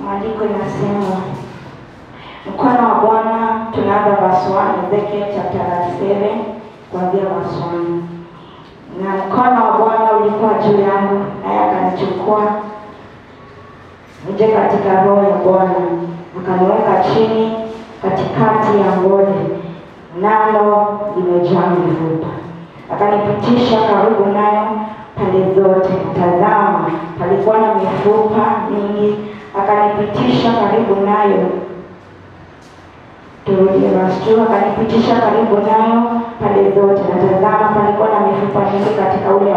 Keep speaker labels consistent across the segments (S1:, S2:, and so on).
S1: Maandiko yanasema mkono wa Bwana. Tunaanza verse 1, Ezekiel chapter 37 kuanzia verse 1. Na mkono wa Bwana ulikuwa juu yangu, naye akanichukua nje katika roho ya Bwana, akaniweka chini katikati ya bonde, nalo limejaa mifupa. Akanipitisha karibu nayo pande zote, tazama palikuwa na mifupa mingi. Akanipitisha karibu nayo, turudie verse 2. Akanipitisha karibu nayo pande zote, na tazama palikuwa na mifupa mingi katika ule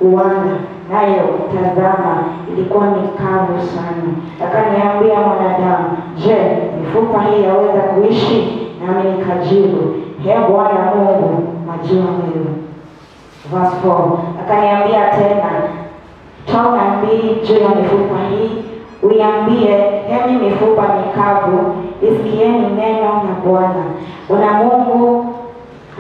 S1: uwanda, nayo tazama ilikuwa mikavu sana. Akaniambia, mwanadamu, je, mifupa hii yaweza kuishi? Nami nikajibu, he Bwana Mungu, wajua wewe. Verse 4. Akaniambia tena, toa unabii juu ya mifupa hii, uiambie, hemi mifupa mikavu, isikieni neno la Bwana. Bwana Mungu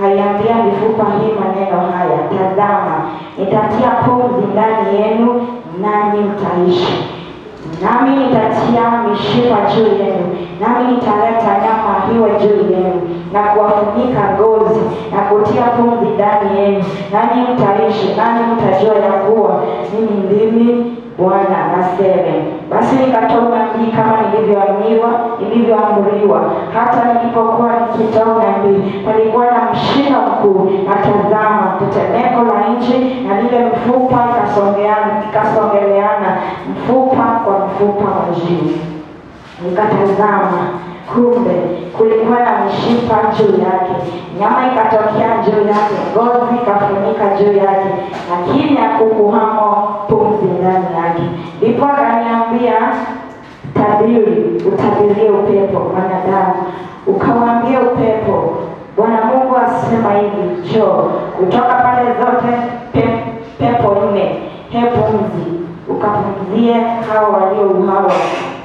S1: haiambia mifupa hii maneno haya, tazama nitatia pumzi ndani yenu, nanyi mtaishi. Nami nitatia mishipa juu yenu, nami nitaleta nyama hiwe juu yenu, na kuwafunika ngozi, na kutia pumzi ndani yenu, nanyi mtaishi, nanyi mtajua ya kuwa mimi ndimi Bwana nasema. Basi nikatoa unabii kama nilivyoamriwa. Hata nilipokuwa nikitoa unabii, palikuwa na mshindo mkuu, na tazama tetemeko la nchi, na lile mfupa ikasongeleana, mfupa kwa mfupa wa jiwe. Nikatazama, kumbe kulikuwa na mishipa juu yake, nyama ikatokea juu yake, ngozi ikafunika juu yake, lakini hakukuwamo pumzi ndani yake. Ndipo akaniambia, tabiri, utabirie upepo, mwanadamu, ukawaambie upepo, Bwana Mungu asema hivi, njoo kutoka pande zote pepo nne, he pumzi, ukapumzie hao waliouawa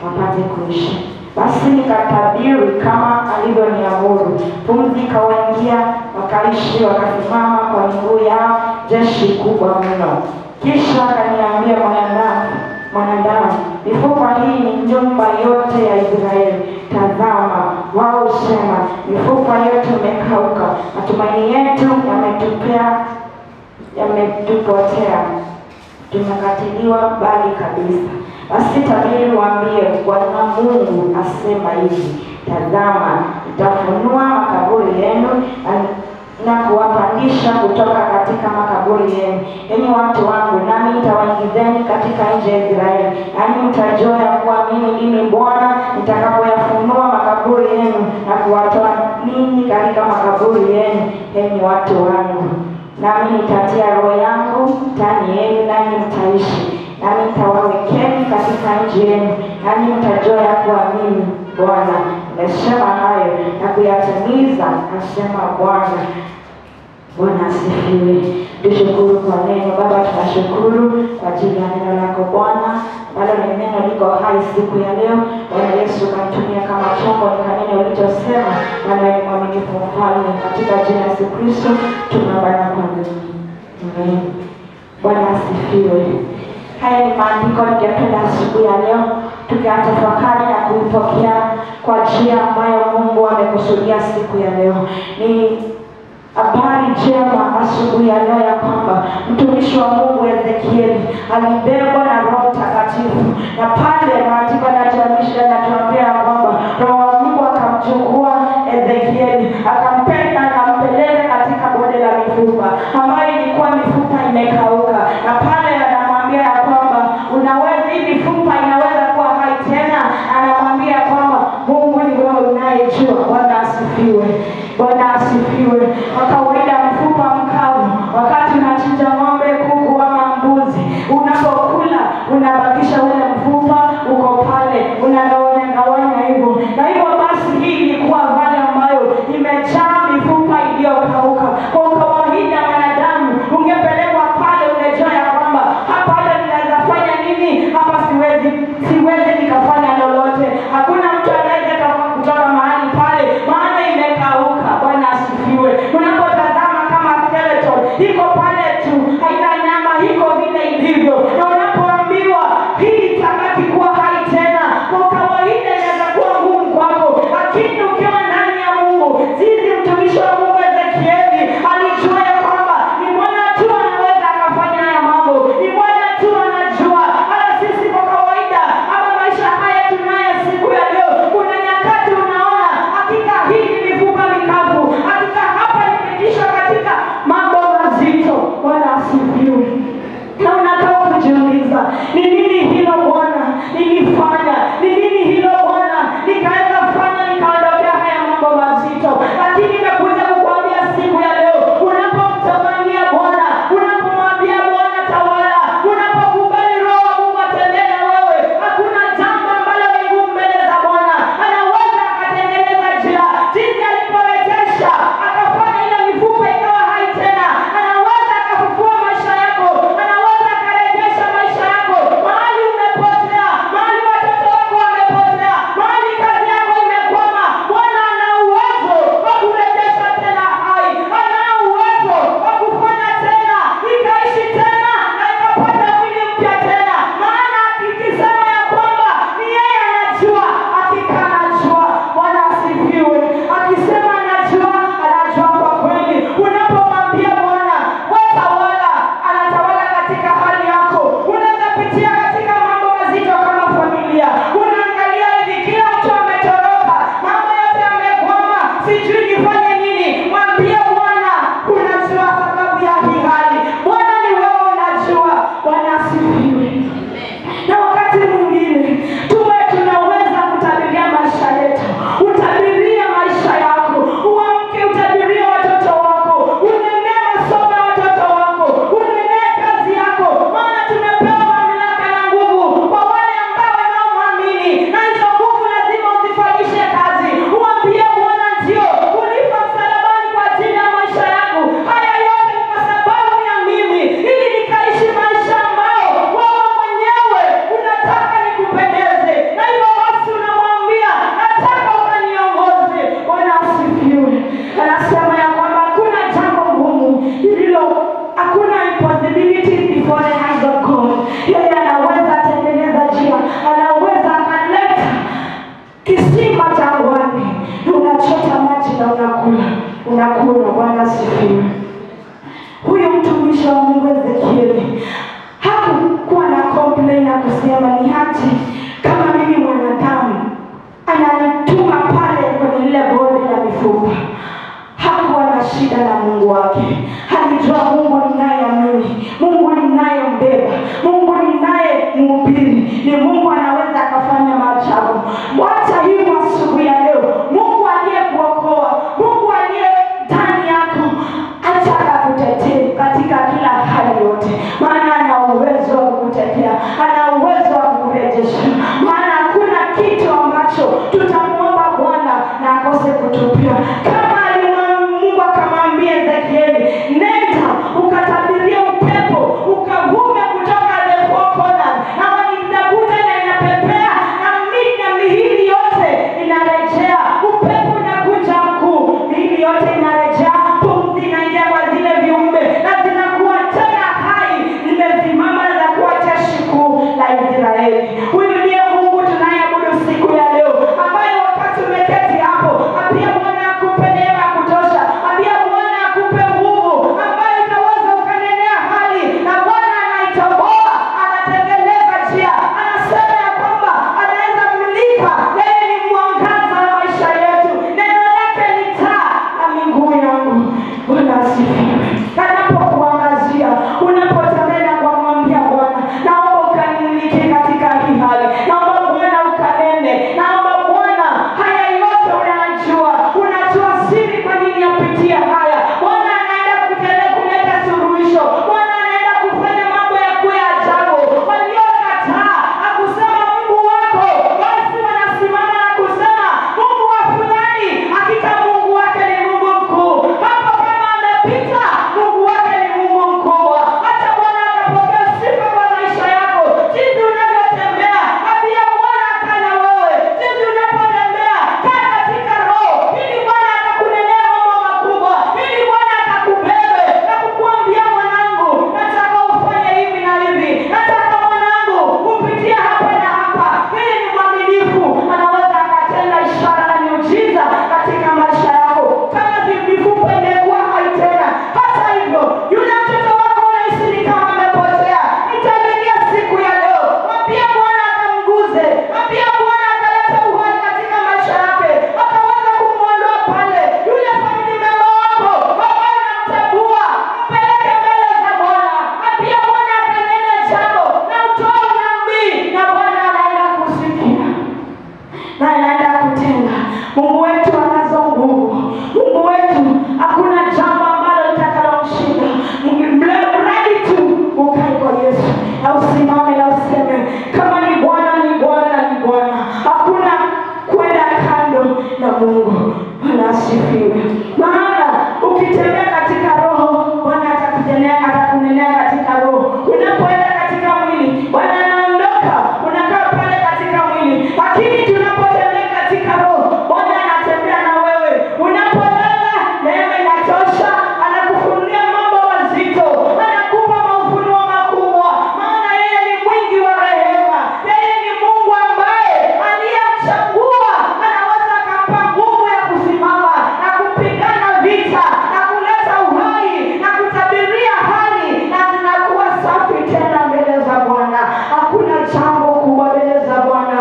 S1: wapate kuishi. Basi nikatabiri kama alivyoniamuru, pumzi ikawaingia, wakaishi, wakasimama kwa miguu yao, jeshi kubwa mno. Kisha akaniambia, mwanadamu, mifupa hii ni nyumba yote ya Israeli. Tazama, wao husema, mifupa yetu imekauka, matumaini yetu yametupotea, tumekatiliwa mbali kabisa. Basi tabiri waambie, Bwana Mungu asema hivi, tazama nitafunua makaburi yenu na kuwapandisha kutoka katika makaburi yenu, enyi watu wangu, nami nitawaingizeni katika nchi ya Israeli. Nanyi mtajua ya kuwa mimi ndimi Bwana nitakapoyafunua makaburi yenu na kuwatoa ninyi katika makaburi yenu, enyi watu wangu. Nami nitatia roho yangu ndani yenu, nanyi mtaishi, nami nitawawekeni katika nchi yenu, nanyi mtajua ya kuwa mimi Bwana nimesema hayo na kuyatimiza, asema Bwana. Bwana asifiwe. Tushukuru kwa neno. Baba, tunashukuru kwa ajili ya neno lako Bwana, ambalo ni neno liko hai siku ya leo. Bwana Yesu, kanitumia kama chombo nikanene ulichosema. Bwana ni mwaminifu Mfalme, katika jina la Yesu Kristo tunaomba na kuamini. Amen. Bwana asifiwe. Haya ni maandiko ningependa siku ya leo tukiyatafakari na kuipokea kwa njia ambayo Mungu amekusudia siku ya leo. Ni habari njema asubuhi ya leo ya kwamba mtumishi wa Mungu Ezekieli alibebwa na Roho Mtakatifu, na pale maandiko yanatuambia kwamba Roho wa Mungu akamchukua Ezekieli akampenda akampeleka katika bonde la mifupa ambayo ilikuwa mifupa imekauka, na pale anamwambia ya kwamba unaweza, hii mifupa inaweza kuwa hai tena. Anamwambia kwamba Mungu ni wewe unayejua. Bwana asifiwe. Bwana asifiwe. Kwa kawaida mfupa mkavu, wakati unachinja ng'ombe, kuku ama mbuzi, unapokula unabakisha ule mfupa uko pale, unagawanya hivyo. Na hivyo basi hii ilikuwa vale ambayo imejaa mifupa iliyokauka. Kwa kawaida mwanadamu ungepelekwa pale, ungejua ya kwamba hapa hata ninaweza fanya nini, hapa siwezi nikafanya lolote. Hakuna mtu anaweza kutoka mahali pale, maana imekauka. Bwana asifiwe. Unapotazama kama skeleton iko pale tu, kutupia. Kama Mungu akamwambia Ezekieli, nenda ukatabiria upepo ukavume kutoka the four corners, na inakuja na inapepea na mihili yote inarejea. Upepo unakuja mkuu, mihili yote inarejea, pumzi inaingia kwa zile viumbe na zinakuwa tena hai, zimesimama na kuwa jeshi kuu la Israeli. Huyu ndiye Mungu tunayeabudu siku ya leo, ambaye wakati umeketi hapo, ambia Bwana akupe neema ya kutosha, ambia Bwana akupe nguvu ambayo utaweza ukanenea hali, na Bwana anaitoboa, anatengeneza njia, anasema ya kwamba anaweza mlika. Yeye ni mwangaza wa maisha yetu, neno lake ni taa na miguu yangu. Bwana asifiwe. Anapokuangazia, unapotembea na kumwambia Bwana, naomba ukanimiliki katika hii hali, naomba Bwana ukanene, naomba Bwana, haya yote unayajua, unajua siri kwa nini yapitia haya. Bwana anaenda kuleta suluhisho, Bwana anaenda kufanya mambo ya kuwa ajabu. Waliokataa akusema Mungu wako, basi wanasimama na kusema Mungu wa fulani, hakika Mungu wake ni Mungu mkuu. Hapo kama amepita, Mungu wake ni Mungu mkubwa. Hata Bwana akapokea sifa kwa maisha yako, jinsi unavyotembea, ambia Bwana akaa na wewe. Jinsi unapotembea, kaa katika Roho, ili Bwana akakunenea mambo makubwa, ili Bwana akakubebe na kukuambia, mwanangu, nataka ufanye hivi na hivi, nataka mwanangu upitie hapa na hapa. Yeye ni mwaminifu, anaweza akatenda ishara na miujiza katika maisha yako, kama mifupa imekuwa hai tena. Hata hivyo, yule mtoto wako unahisi ni kama amepotea, mtabiria siku ya leo, mwambie Bwana akamguze, mwambie Bwana akaleta uhai katika maisha yake, akaweza kumwondoa pale. Yule family member wako ambaye unamtambua, mpeleke mbele za Bwana, ambia Bwana akanene jambo na utoe unabii, na Bwana anaenda kusikia na anaenda kutenda. Mungu wetu anazo nguvu. Mungu wetu hakuna jambo ambalo litakalomshinda. Mradi tu ukae kwa Yesu na usimame na useme kama ni Bwana, ni Bwana, ni Bwana. Hakuna kwenda kando na Mungu. Bwana asifiwe. Maana ukitembea katika Roho, Bwana atakunenea katika Roho. Unapoenda katika mwili, Bwana anaondoka, unakaa pale katika mwili. Lakini tunapotembea katika Roho, Bwana anatembea na wewe. Unapolala, neema inatosha, anakufunulia mambo mazito, anakupa mafunuo makubwa. Maana yeye ni mwingi wa rehema. Yeye ni Mungu ambaye aliyemchagua anaweza akampa nguvu ya kusimama na kupigana vita na kuleta uhai na kutabiria hali, na zinakuwa safi tena mbele za Bwana. Hakuna jambo kubwa mbele za Bwana.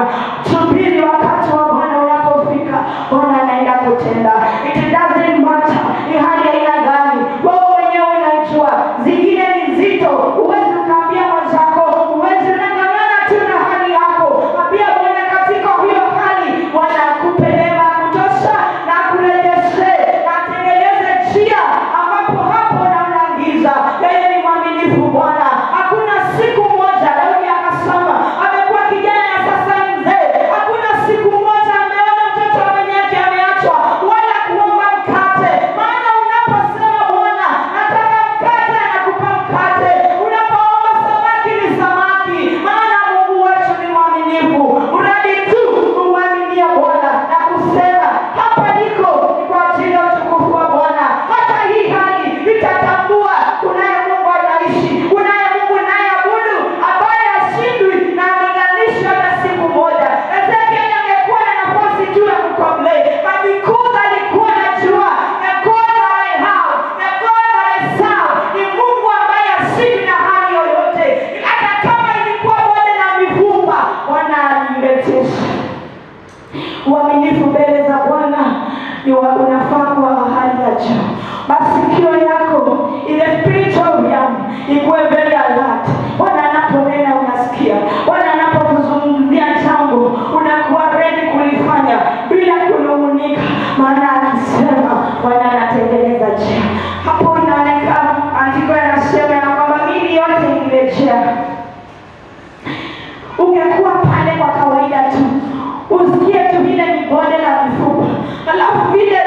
S1: Subiri wakati wa Bwana unapofika, Bwana anaenda kutenda. It doesn't matter ni hali aina gani, wewe mwenyewe unajua. Zingine ni nzito, huwezi ukaambia mwenzako, huwezi, unang'ang'ana tu na hali yako. Ambia Bwana katika hiyo hali, Bwana akupe neema ya kutosha na akurejeshe na atengeneze njia ambapo hapo unaona giza. Yeye ni mwaminifu Bwana. Hakuna siku moja Daudi akasema amekuwa kijana na sasa ni mzee, hakuna siku moja ameona mtoto mwenye yake ameachwa wala kuomba mkate. Maana unaposema Bwana nataka mkate, anakupa mkate. Unapoomba samaki ni samaki. Maana Mungu wetu ni mwaminifu. Mradi tu umwaminie Bwana na kusema hapa niko ni kwa ajili ya utukufu wa Bwana. Hata hii hali itatambua kunaye Mungu anaishi, kunaye Mungu nayeabudu ambaye hashindwi na halinganishwi hata siku moja. Ezekiel angekuwa na nafasi tu ya kucomplain, but because alikuwa anajua the God that I have, the God that I serve ni Mungu ambaye hashindwi na hali yoyote. Hata kama ilikuwa bonde la mifupa, Bwana alimrejesha. Uaminifu mbele za Bwana ni unafaa kuwa wa hali ya juu. Masikio yako ile spiritual realm ikuwe very alert. Bwana anaponena unasikia. Bwana anapokuzungumzia jambo unakuwa ready kulifanya bila kunung'unika, maana akisema Bwana anatengeneza njia. Hapo inaonekana andiko yanasema ya kwamba mili yote ilirejea. Ungekuwa pale kwa kawaida tu, usikie tu vile ni bonde la mifupa, alafu vile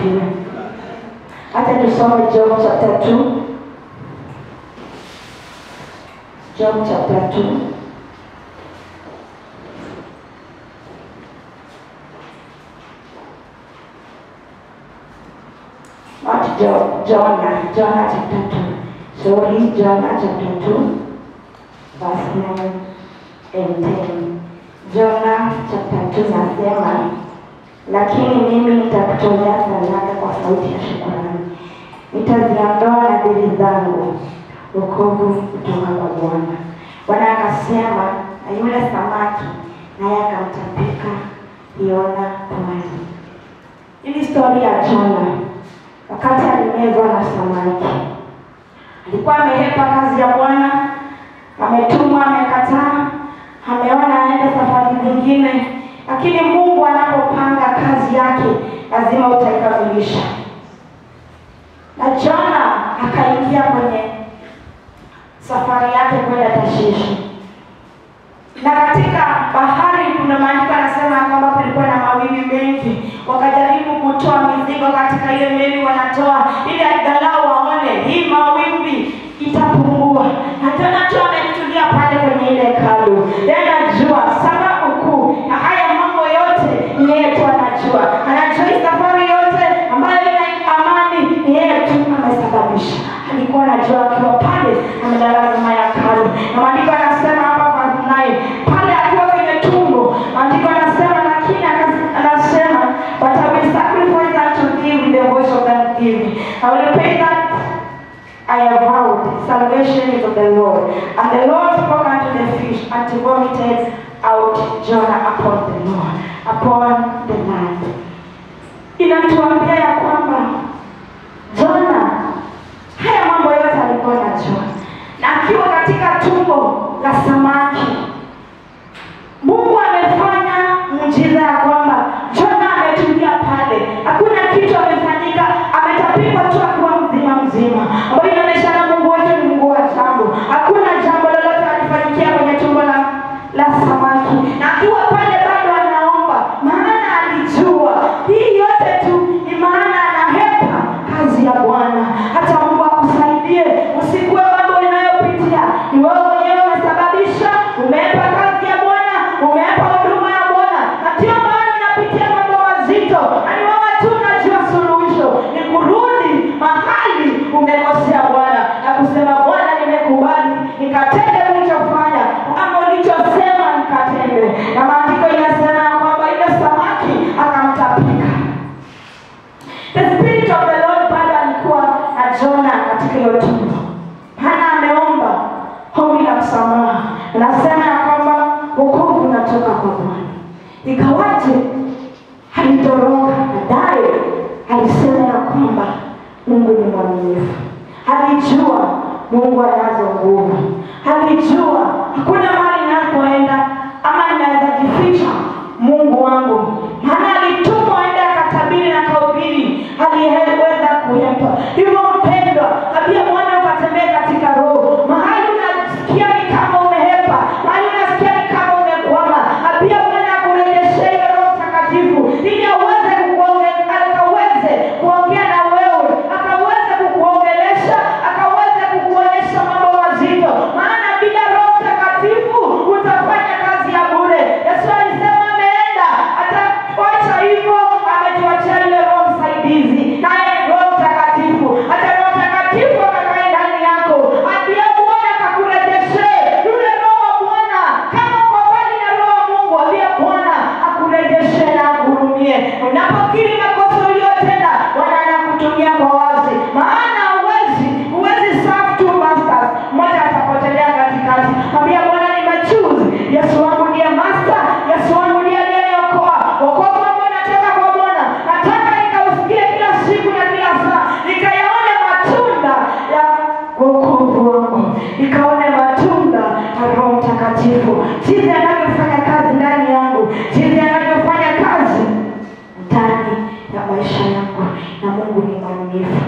S1: asifiwe. Hata tusome Job chapter 2. Job chapter 2. Not Job, Jonah, Jonah chapter 2. Sorry, Jonah chapter 2, verse 9 and 10. Jonah chapter 2 nasema, lakini mimi nitakutolea sadaka kwa sauti ya shukrani, nitaziondoa nadhiri zangu, wokovu kutoka kwa Bwana. Bwana akasema na yule samaki, naye akamtapika Yona pwani. Hii story ya Jonah, wakati alimezwa na samaki, alikuwa amehepa kazi ya Bwana, ametumwa, amekataa, ameona aende safari nyingine. Lakini Mungu anapopanga kazi yake lazima utaikamilisha. Na Jonah akaingia kwenye safari yake kwenda Tashishi. Na katika bahari kuna maandiko yanasema kwamba kulikuwa na mawimbi mengi. Wakajaribu kutoa mizigo katika ile meli, wanatoa ili angalau waone hii mawimbi itapungua. Na Jonah tu ametulia pale kwenye ile hekalu. Yeye anajua sababu kuu na haya mambo yote ni yeye tu anajua. Anajua hii safari yote ambayo ina amani ni yeye tu amesababisha. Alikuwa anajua akiwa pale amelala nyuma ya hekalu. Na maandiko yanasema hapa kwa 9, pale akiwa kwenye tumbo, maandiko yanasema lakini anasema, but I will sacrifice unto thee with the voice of thanksgiving. I will pay that I have vowed. Salvation is of the Lord. And the Lord spoke unto the fish, and he vomited out Jonah upon the Lord, upon the land. Inatuambia ya kwamba Jonah haya mambo yote alikuwa anajua. Na akiwa katika tumbo la samaki, Mungu amefanya muujiza ya kwamba Jonah ametulia pale. Hakuna kitu amefanyika, ametapikwa tu akiwa mzima mzima. Ambayo inaonyesha Mungu wetu ni Mungu wa ajabu. Hakuna jambo lolote alifanyikia kwenye tumbo la samaki. Na akiwa pale bado anaomba, maana alijua hii yote tu ni maana anahepa kazi ya Bwana. Hata Mungu akusaidie, usikuwe mambo unayopitia ni wewe mwenyewe umesababisha. Umehepa kazi ya Bwana, umehepa huduma ya Bwana, na ndio maana unapitia mambo mazito. Na ni wewe tu unajua suluhisho ni kurudi mahali umekosea Bwana na kusema, Bwana, nimekubali nikatende ulichofanya ama ulichosema nikatende. Na maandiko inasema kwamba ile samaki akamtapika. The spirit of the Lord bado alikuwa na Jonah katika hiyo tumbo. Hana ameomba ombi la msamaha. Anasema ya kwamba wokovu unatoka kwa Bwana. Ikawaje alitoroka baadaye, alisema ya kwamba Mungu ni mwaminifu. Alijua Mungu anazo nguvu. Alijua hakuna mahali ninapoenda ama ninaweza jificha Mungu wangu. Maana alitumwa aende akatabiri na akahubiri, aliweza kuhepa. Hivyo mpendwa, ambia Bwana ukatembee katika roho. Mahali unasikia ni kama umehepa, mahali unasikia ni kama umekwama, ambia Bwana akurejeshe ile Roho Mtakatifu ili aweze akaweze kuongea na wewe, akaweze kukuongelesha, akaweze kukuonyesha mambo mazito. Maana bila Roho Mtakatifu utafanya kazi ya bure. Yesu alisema ameenda, atatuacha hivyo, ametuachia ile Roho msaidizi, naye Roho Mtakatifu. Hata Roho Mtakatifu akakae ndani yako, ambia Bwana akakurejeshe yule Roho wa Bwana. Kama uko mbali na Roho wa Mungu, ambia Bwana akurejeshe na akuhurumie. Unapokiri makosa uliyotenda, Bwana anakutumia kwa wazi. Maana huwezi serve two masters, mmoja atapotelea katikati. Ambia Bwana, nimechoose Yesu wangu ndiye master, Yesu wangu ndiye aliyeniokoa. Wokovu wangu natoka kwa Bwana. Nataka nikausikie kila siku na kila saa, nikayaone matunda ya wokovu wangu, nikaone matunda ya Roho Mtakatifu, jinsi anavyofanya kazi ndani yangu, jinsi anavyofanya kazi ndani ya maisha yangu. Na Mungu ni mwaminifu.